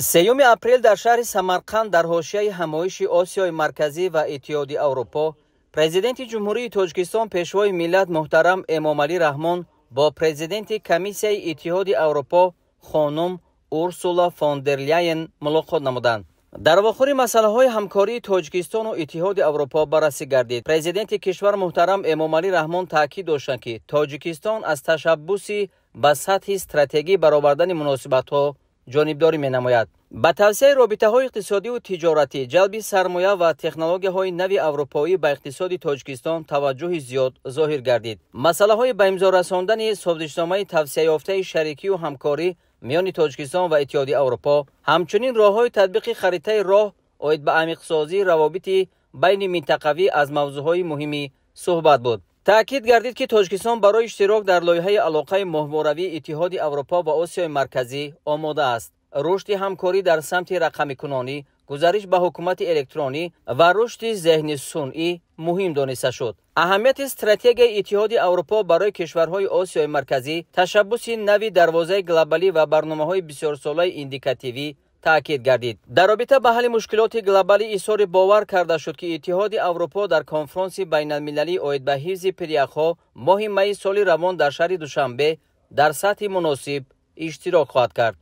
3 апрел дар шаҳри Самарқанд дар ҳошияи ҳамоиши Осиёи Марказӣ ва Иттиҳоди Аврупо Президенти Ҷумҳурии Тоҷикистон, Пешвои миллат муҳтарам Эмомалӣ Раҳмон бо президенти Комиссияи Иттиҳоди Аврупо хонум Урсула фон дер Ляйен мулоқот намуданд. Дар вохӯри масъалаҳои ҳамкории Тоҷикистону Иттиҳоди Аврупо баррасӣ гардид. Президенти кишвар муҳтарам Эмомалӣ Раҳмон таъкид доштанд, ки Тоҷикистон аз ташаббуси ба сатҳи стратегӣ баровардани муносибатҳо ҷонибдорӣ менамояд. Ба тавсияи робитаҳои иқтисодиву тиҷоратӣ, ҷалби сармоя ва технологияҳои нави аврупоӣ ба иқтисоди Тоҷикистон таваҷҷӯҳи зиёд зоҳир гардид. Масъалаҳои ба имзо расондани созишномаи тавсияёфтаи шарикию ҳамкорӣ миёни Тоҷикистон ва Иттиҳоди Аврупо, ҳамчунин роҳҳои татбиқи харитаи роҳ оид ба амиқсозии равобити байни минтақавӣ аз мавзӯъҳои муҳими суҳбат буд. Таъкид гардид, ки Тоҷикистон барои иштирок дар лоиҳаи алоқаи моҳворавии Иттиҳоди Аврупо ва Осиёи Марказӣ омода аст. Рушди ҳамкорӣ дар самти рақамикунонӣ, гузариш ба ҳукумати электронӣ ва рушди зеҳни сунъӣ муҳим дониста шуд. Аҳамияти стратегияи Иттиҳоди Аврупо барои кишварҳои Осиёи Марказӣ, ташаббуси нави дарвозаи глобалӣ ва барномаҳои бисёрсолаи индикативӣ таъкид гардид. Дар робита ба ҳалли мушкилоти глобалӣ изҳори бовар карда шуд, ки Иттиҳоди Аврупо дар конфронси байналмилалӣ оид ба ҳифзи пиряхҳо моҳи майи соли равон дар шаҳри Душанбе дар сатҳи муносиб иштирок хоҳад кард.